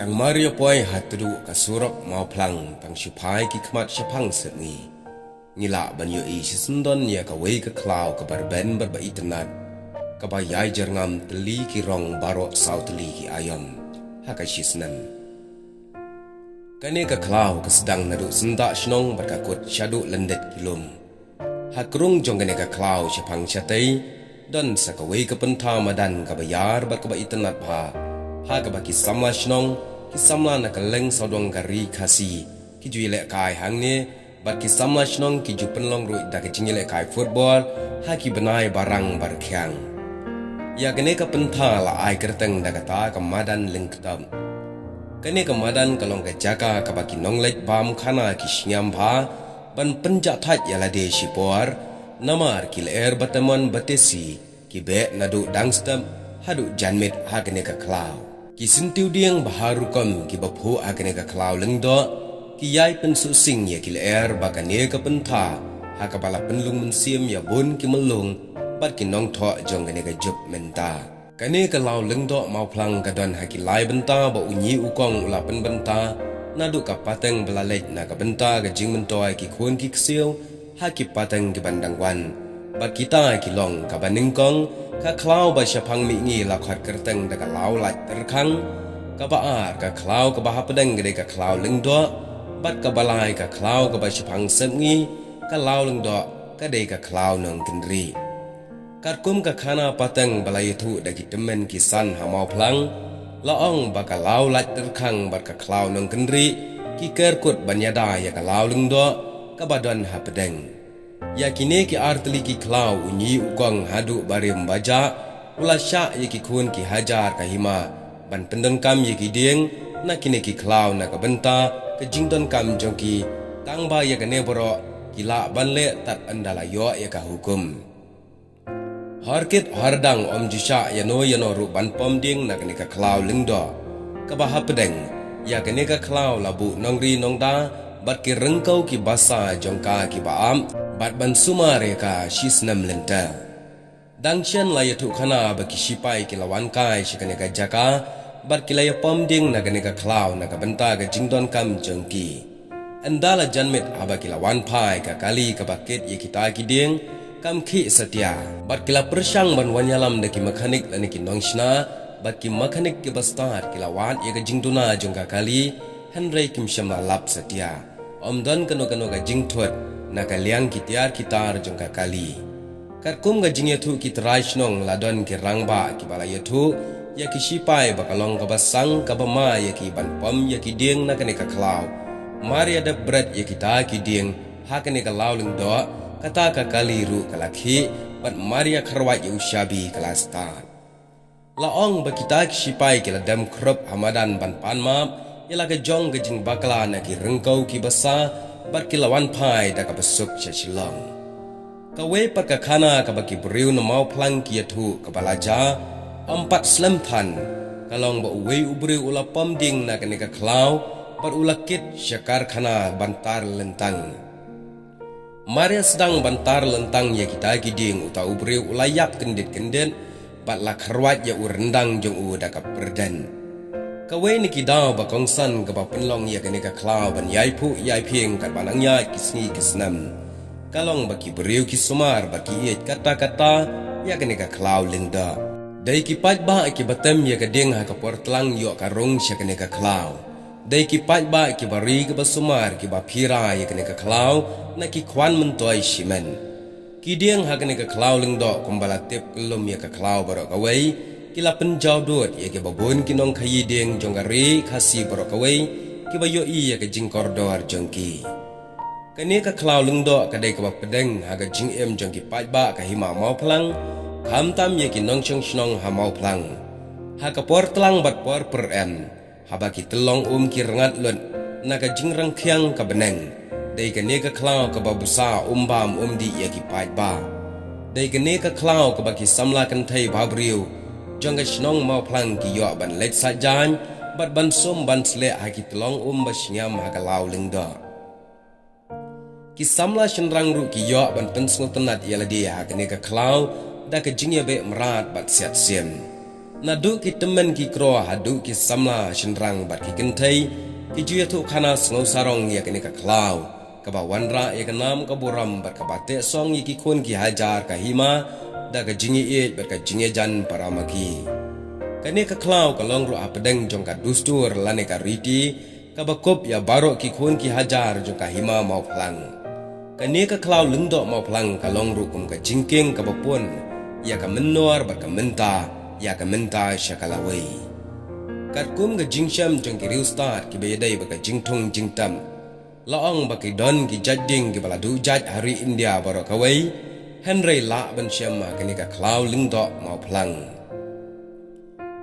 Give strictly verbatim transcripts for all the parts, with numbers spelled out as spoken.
Tang mar ïa poi ha tduh ka surok Mawphlang tang shu phai ki khmat shaphang sepngi, ngi lah ban ïohi shisyndon ïa kawei ka khlaw kaba rben bad ba itynnad, kaba ïai jyrngam tylli ki rong baroh saw tylli ki aiom ha ka shisnem. Kane ka khlaw ka sdang naduh syndah shnong bad ka kut shaduh lyndet ki lum. Ha krung jong kane ka khlaw shaphang shatei don sa kawei ka pyntha madan kaba ïar bad kaba itynnad bha, ha kaba ki samla shnong, ki samla na kylleng sawdong ka ri Khasi ki ju ïalehkai hangne, bad ki samla shnong ki ju pynlong ruh da ka jingïalehkai football ha ki bnai ba rang ba rkhiang. Ïa kane ka pyntha la ai kyrteng da kata ka madan Lyngktop. Kane ka madan ka long ka jaka kaba ki nongleit bam khana ki shngiam bha ban pynjahthait ïa lade shipor, namar ki lyer ba temon ba tesi ki beh naduh dang step haduh janmiet ha kane ka khlaw. Ki syntiew dieng ba har rukom kiba phuh ha kane ka khlaw Lyngdoh ki ïai pynsuhsing ïa ki lyer ba kane ka pyntha, ha kaba la pynlung mynsiem ïa bun ki myllung bad ki nongthoh jong kane ka juk mynta. Kane ka law Lyngdoh Mawphlang ka don ha ki lai bynta ba u ñi u kong u la pynbynta naduh ka pateng ba la leit na ka bynta ka jingmyntoi ki khun ki ksiew ha ki pateng kiban dang wan. Bad kita ki long kaba nyngkong, ka khlaw ba shaphang mihngi la khot kyrteng da ka law Laittyrkhang, kaba ar ka khlaw kaba hapdeng ka dei ka khlaw Lyngdoh, bad kaba lai ka khlaw kaba shaphang sepngi, ka law Lyngdoh ka dei ka khlaw Nongkynrih. Katkum ka khana pateng ba la ïathuh da ki tymmen ki san ha Mawphlang, la ong ba ka law Laittyrkhang bad ka khlaw Nongkynrih ki ker kut ban ïada ïa ka law Lyngdoh kaba don hapdeng. Ïa kine ki ar tylli ki khlaw u ñi u kong haduh barim bajah u la shah ïa ki khun ki hajar ka hima ban pyndonkam ïa ki dieng na kine ki khlaw na ka bynta ka jingdonkam jong ki, tang ba ïa kane baroh ki lah ban leh tad ynda la ïoh ïa ka hukum. Horkit hordang ym ju shah ïano ïano ruh ban pom dieng na kane ka khlaw Lyngdoh. Kaba hapdeng, ïa kane ka khlaw la buh nongri nongda bad ki ryngkew ki basa jong ka kiba ap bad ban sumar ïa ka shisnem lynter. Dang shen la ïathuh khana ba ki shipai ki la wan kai sha kane ka jaka bad ki la ïa pom dieng na kane ka khlaw na ka bynta ka jingdonkam jong ki. Ynda la janmiet haba ki la wan phai ka kali kaba kit ïa kita ki dieng kam khih satia, bad ki la pyrshang ban wan ïalam da ki makhanik lane ki nongshna, bad ki makhanik kiba stad ki la wad ïa ka jingduna jong ka kali, hynrei kim shym la lap satia. Ym don kano kano ka jingthut na ka liang ki tiar ki tar jong ka kali. Katkum ka jingïathuh ki trai shnong, la don ki rangbah kiba la ïathuh ïa ki shipai ba ka long kaba sang kaba ma ïa ki ban pom ïa ki dieng na kane ka khlaw. Mar ïa dep bret ïa kita ki dieng ha kane ka law Lyngdoh, kata ka kali ruh ka la khih, bad mar ïa kharwait ïa u shabi ka la stad. La ong ba kita ki shipai ki la dem khrup ha madan ban pan map ïa la ka jong ka jingbakla na ki ryngkew ki basa, bad ki la wan phai da kaba suk sha Shillong. Kawei pat ka khana kaba ki briew na Mawphlang ki ïathuh kaba la jia, ym pat slem than, ka long ba uwei u briew u la pom dieng na kane ka khlaw bad u la kit sha karkhana ban tar lyntang. Mar ïa sdang ban tar lyntang ïa kita ki dieng, uta u briew u la ïap kyndit kyndit bad la kharwait ïa u ryndang jong u da ka pyrden. Kawei na ki daw ba kongsan kaba pynlong ïa kane ka khlaw ban ïai phuh ïai phieng katba nang ïaid ki sngi ki snem, ka long ba ki briew ki sumar bad ki ïeit katta katta ïa kane ka khlaw Lyngdoh. Dei ki paidbah kiba tem ïa ka dieng ha ka por tlang ïoh ka rung sha kane ka khlaw. Dei ki paidbah kiba ri kiba sumar kiba phira ïa kane ka khlaw na ki khwan myntoi shimen. Ki dieng ha kane ka khlaw Lyngdoh kumba la tip kyllum ïa ka khlaw baroh kawei, ki la pynjaw dud ïa kiba bun ki nongkhaïi dieng jong ka ri Khasi baroh kawei kiba ïohi ïa ka jingkordor jong ki. Kane ka khlaw Lyngdoh ka dei kaba pdeng ha ka jingim jong ki paidbah ka hima Mawphlang, khamtam ïa ki nongshong shnong ha Mawphlang. Ha ka por tlang bad por pyrem, haba ki tyllong um ki rngat lut na ka jingrangkhiang ka bneng, dei kane ka khlaw kaba bsa um bam um dih ïa ki paidbah. Dei kane ka khlaw kaba ki samla kynthei ba briew jong ka shnong Mawphlang ki ïoh ban leit sah jaiñ bad ban sum ban sleh ha ki tyllong um ba shngiam ha ka law Lyngdoh. Ki samla shynrang ruh ki ïoh ban pynsngewtynnad ïa lade ha kane ka khlaw da ka jingïabeh mrad bad siat sim. Naduh ki tymmen ki kro haduh ki samla shynrang bad ki kynthei, ki ju ïathuh khana sngewsarong ïa kane ka khlaw kaba wanrah ïa ka nam ka burom bad kaba teh song ïa ki khun ki hajar ka hima da ka jingïeit bad ka jingïajan para ma ki. Kane ka khlaw ka long ruh hapdeng jong ka dustur lane ka riti kaba kup ïa baroh ki khun ki hajar jong ka hima Mawphlang. Kane ka khlaw Lyngdoh Mawphlang ka long ruh kum ka jingkieng kaba pun ïa ka mynnor bad ka mynta, ïa ka mynta sha ka lawei. Katkum ka jingshem jong ki riewstad kiba ïadei bad ka jingthung jingtep, la ong ba ki don ki jait dieng kiba la duh jait ha ri India baroh kawei, hynrei lah ban shem ha kane ka khlaw Lyngdoh Mawphlang.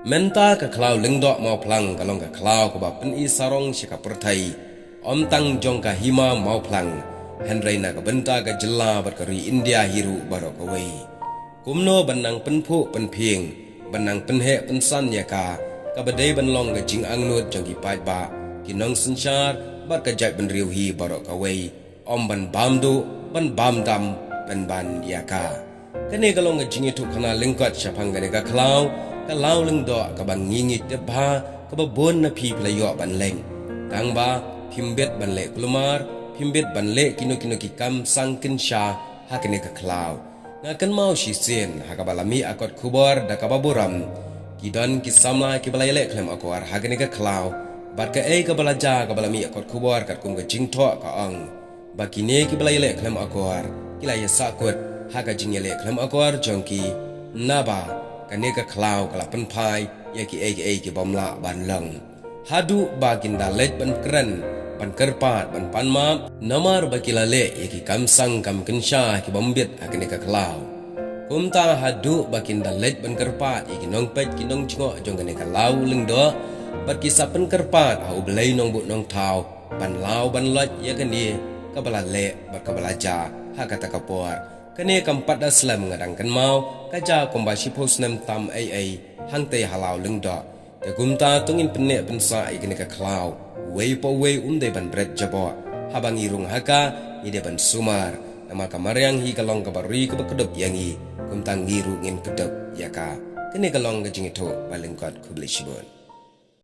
Mynta ka khlaw Lyngdoh Mawphlang ka long ka khlaw kaba pyni sarong sha ka pyrthei, ym tang jong ka hima Mawphlang, hynrei na ka bynta ka jylla bad ka ri India hi ruh baroh kawei. Kumno ban nang pynphuh pynphieng, ban nang pynheh pynsan ïa ka, kaba dei ban long ka jingangnud jong ki paidbah, ki nongsynshar bad ka jaitbynriew hi baroh kawei, ym ban bam duh, ban bam dam, pynban ïa ka. Kane ka long ka jingïathuh khana lyngkot shaphang kane ka khlaw, ka law Lyngdoh kaba ngi ngi tip bha, kaba bun na phi phi la ïoh ban leh. Tangba phim bit ban leh kulmar, phim bit ban leh kino kino ki kam sang kynsha ha kane ka khlaw. Nga kynmaw shisien ha kaba la mih ka kot khubor da kaba burom, ki don ki samla kiba la ïaleh khlem akor ha kane ka khlaw. Bad kaei kaba la jia kaba la mih ka kot khubor katkum ka jingthoh ka ong ba kine kiba la ïaleh khlem akor ki la ïasahkut ha ka jingïaleh khlem akor jong ki, naba kane ka khlaw ka la pynphai ïa kiei kiei ki bym lah ban long. Haduh ba kin da leit ban kren, ban kyrpad, ban pan map, namar ba ki la leh ïa ki kam sang kam kynsha ki bym bit ha kane ka khlaw. Kumta haduh ba kin da leit ban kyrpad ïa ki nongpeit ki nongjngoh jong kane ka law Lyngdoh, bad ki sa pynkyrpad ha U Blei Nongbuh Nongthaw ban law ban loit ïa kane kaba la leh bad kaba la jia ha kata ka por. Kane kam pat da slem, nga dang kynmaw ka jia kumba shiphew snem tam ei ei hangtei ha law Lyngdoh. Te kumta to ngin pynneh pynsah ïa kane ka khlaw, uwei pa uwei um dei ban bret jaboh. Haba ngi rung ha ka, ngi dei ban sumar, namar ka mariang hi ka long kaba ri kaba kdup ïa ngi. Kumta ngi ruh ngin kdup ïa ka. Kane ka long ka jingïathuh ba lyngkot, khublei shibun.